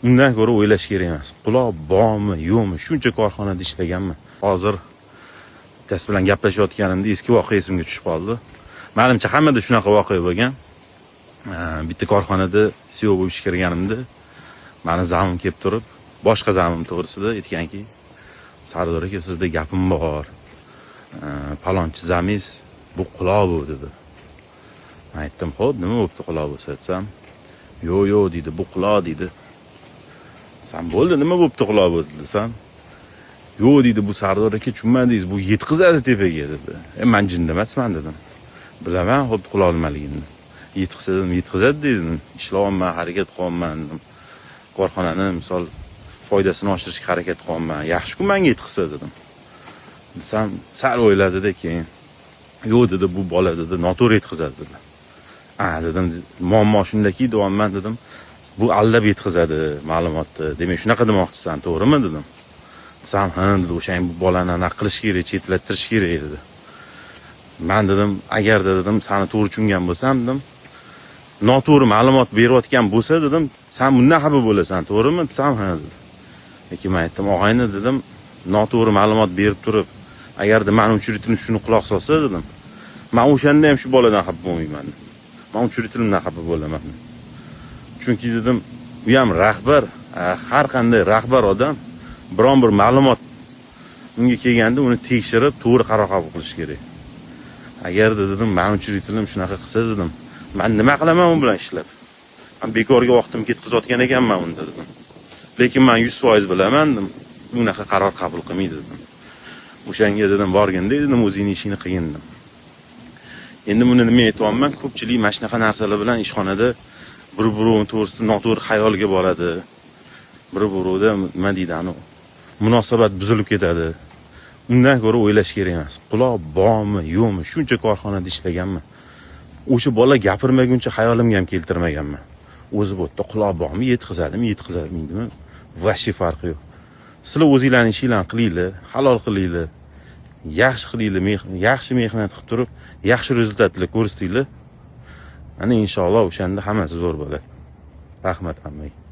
Undan ko'ra o'ylash kerak emas. Quloq bormi, yo'qmi? Shuncha korxonada ishlaganman. Hozir bittasi bilan gaplashayotganimda eski voqea esimga tushib qoldi. Manimcha, hammada shunaqa voqea bo'lgan. Bitta korxonada CEO bo'lib ishga kirganimda mani зам im kelib turib, boshqa зам im to'g'risida aytganki, "Sardor aka, sizda gapim bor. Palonchi зам ingiz bu quloq bu", dedi. Man aytdim, "Xo'p, nima bo'libdi quloq bo'lsa?" desam, "Yo'q, yo'q", deydi, "bu quloq", deydi. San bo'ldi, nima bo'libdi quloq bo'ldi desam, "Yo'q", deydi, "bu Sardor aka, tushunmadingiz, bu yetkazadi tepaga", dedi. "E, man jinni emasman", dedim. Bilaman, xo'p, quloq nimaligini. Yetkazadi dedim, yetkazadi dedim. Ishlayapman, harakat qilyapman dedim. Korxonani misol foydasini oshirishga harakat qilyapman. Yaxshi-ku menga yetkazsa dedim. Desam, sal o'yladida keyin, "Yo'q", dedi, "bu bola", dedi, "noto'g'ri yetkazadi", dedi. "A", dedim, "muammo shundaki, deyapman", dedim. "Bu aldab yetkazadi ma'lumotni. Demak, shunaqa demoqchisan, to'g'rimi?" dedim. Desam, "Ha", dedi, "o'shang bu bolani anaqa qilish kerak, chetlattirish kerak", dedi. Man dedim, agarda dedim, sani to'g'ri tushungan bo'lsam dedim, noto'g'ri ma'lumot berayotgan bo'lsa dedim, san bundan xafa bo'lasan, to'g'rimi? Desam, "Ha", dedi. Lekin man aytdim, "Og'ayni", dedim, "noto'g'ri ma'lumot berib turib, agarda mani учредитель im shuni quloq solsa", dedim, "man o'shanda ham shu boladan xafa bo'lmayman. Man учредитель imdan xafa bo'laman. Chunki", dedim, "u ham rahbar, har qanday rahbar odam biron bir ma'lumot unga kelganda uni tekshirib, to'g'ri qaror qabul qilish kerak. Agarda", dedim, "mani учредитель im shunaqa qilsa", dedim, "man nima qilaman u bilan ishlab? Man bekorga vaqtimni ketkazayotgan ekanman unda", dedim. "Lekin man 100% bilaman", dedim, "unaqa qaror qabul qilmaydi", dedim. "O'shanga", dedim, "borgin", dedim, "o'zingni ishingni qilgin", dedim. Endi buni nima aytyapman? Ko'pchilik mana shunaqa narsalar bilan ishxonada bir birovni to'g'risida noto'g'ri xayolga boradi. Bir birovda nima deydi, anavi munosabat buzilib ketadi. Undan ko'ra o'ylash kerak emas. Quloq bormi, yo'qmi? Shuncha korxonada ishlaganman. O'sha bola gapirmaguncha xayolimga ham keltirmaganman. O'zi bu yerda quloq bormi, yetkazadimi, yetkazolmaydimi? Вообще farqi yo'q. Sizlar o'zinglarning ishinglarni qilinglar, halol qilinglar, yaxshi qilinglar, yaxshi mehnat qilib turib, yaxshi результат lar ko'rsatinglar. Mana, inshaalloh, o'shanda hammasi zo'r bo'ladi. Rahmat hammaga.